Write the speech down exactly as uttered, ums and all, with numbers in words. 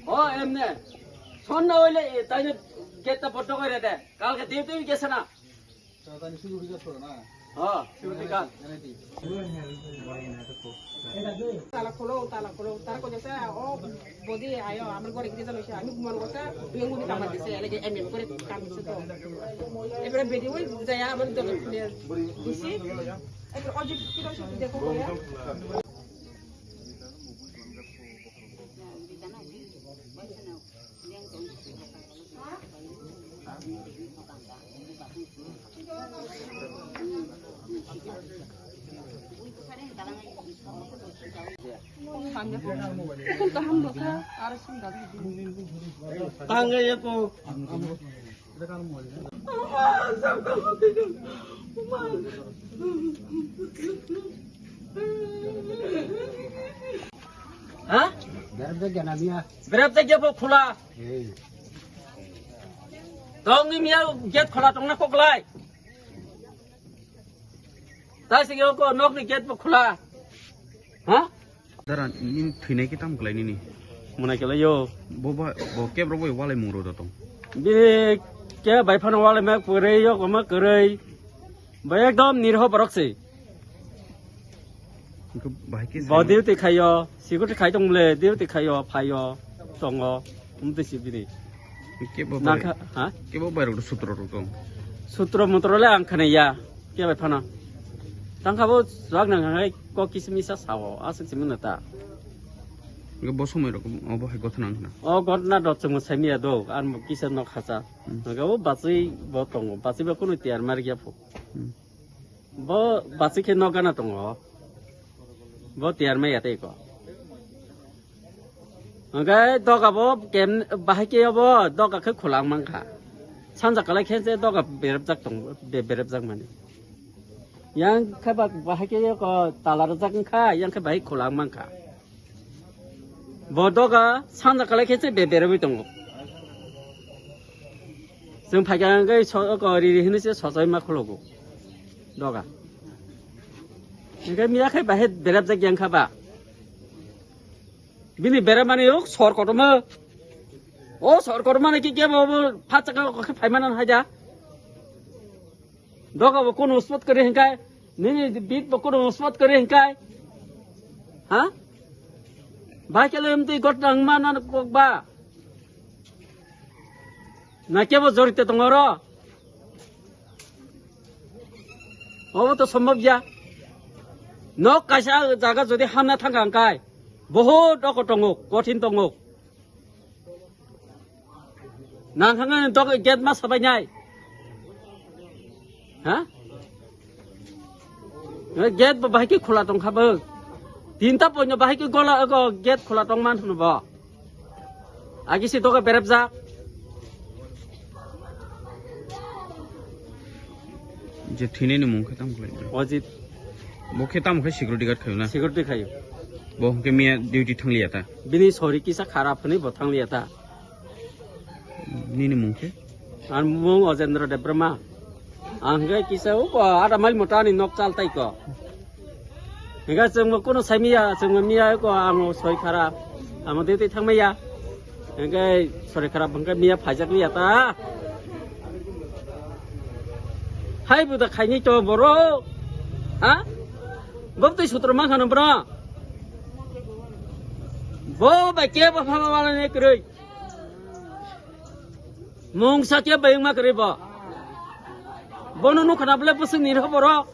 O, emne. Sonna oile, e, taile gate ta boddo kore de. Kalke de tui gese na. Hah, security guard. Tala kholo, tala kholo. Tara ko jesa, o, bodi ayo, amar gore gidi jalo se, ami guman gosa, duyung guni kamar dise, elege M M gore kam dise to. Ebere bedi oi jaya, amar dole khule disi. Ebere ojit kilo se dekho goya. Tangga ya ko. Ha? Berap jagya na miya. Berap jagya bo khula. Ei. Tong ni miya gate khula tong na koklai. Tai se yo ko nok ni gate bo khula. Ha? Dara, nini thwinai khe tamo khlai nini? Mwnai khe lai yo. Bo ba, bo kebro bo walai mung rw da tong. Bini khe bai phano walai ma kwrwi, yo ma kwrwi. Bo ekdom nirho borok se. Hwnkhe bahai khe bo sai duty khai yo, security khai tong le, duty khai yo, phai yo, tongo. Umtwi si bini. Kebo bai, nangkha, ha? Kebo bai rok sutro rok tong. Sutro mutro le ang khana ya. Kebo phano. Tangkha bo swak nang hai kok kisa misa sao. Aswk simi nata. Bo somoi rok obo hai gotna nang khna. O gotna do chwng sai miya do. Ar kisa nok hacha. Hmm. Nangkha bo bachwi bo tongo. Bachwi bo kunu tiyar mar ya phu. Hmm. Bo bachwi khe nok gana tongo. Bo tiyar mai ya tei ko. Hwnkhe doga bo kem bahai khe obo doga khe khwlang mankha. Sanja kwlai khe se doga berepjak tong, be-, berepjak mani. Yang khe ba bahai khe ko tala rwjak wngkha, yang khe bahai khwlang mankha. Bo doga sanja kwlai khe se be-, berepwi tongo. Chwng phaikha hwnkhe so-, ko riri hinwi se sochoi ma khwlogo doga. Hwnkhe miya khe bahai berepjak yang kha ba. Bini beremani o sor kotorma. O sor kotorma ni khe kebo bo phatsa ka khe phaimana hai da. Doga bo kono spot kare hinkai. Nini bit bo kono spot kare hinkai. Ha? Bai kele emti got nang mana kok ba. Na kebo jorite tongoro. Obo to sombhob ya. Nok kaisa jaga jodi hamna thangkha hwnkhe, bohut doko tongo, kothin tongo. Nang thangna dok gate ma sabai nai. Ha? Gate bo bahai khe khula tongkha bo. Tinta poino bahai khe gola, go, gate khula tongman hwnbo. Agi si doga berepjak. Je thwinani mung khe tamo khlai? Ojit. Bo khe tamo khe security guard khayo na? Security khayo. Bo hwnkhe miya duty thangliya ta? Bini sori kisa kharap hwnwi bo thangliya ta? Nini mung khe? Ang mung Ojendra Debbarma. Ang hwnkhe kisa o ada mail mota ni nok chal tai ko. Hingke chwngbo kuno saimiya, chwngbo miya ko ang soi khara, ang duty thangmaya. Hingke sori khara hingke miya phaijak liya ta. Hai buda khaini to boro. Ha? Bo tei sutro ma khano bro. Bo ba ke ba phama wala ne kroi. Mungsa ke bayung ma kwrwi bo. Bono nukha na bole bwswk ni rw borok.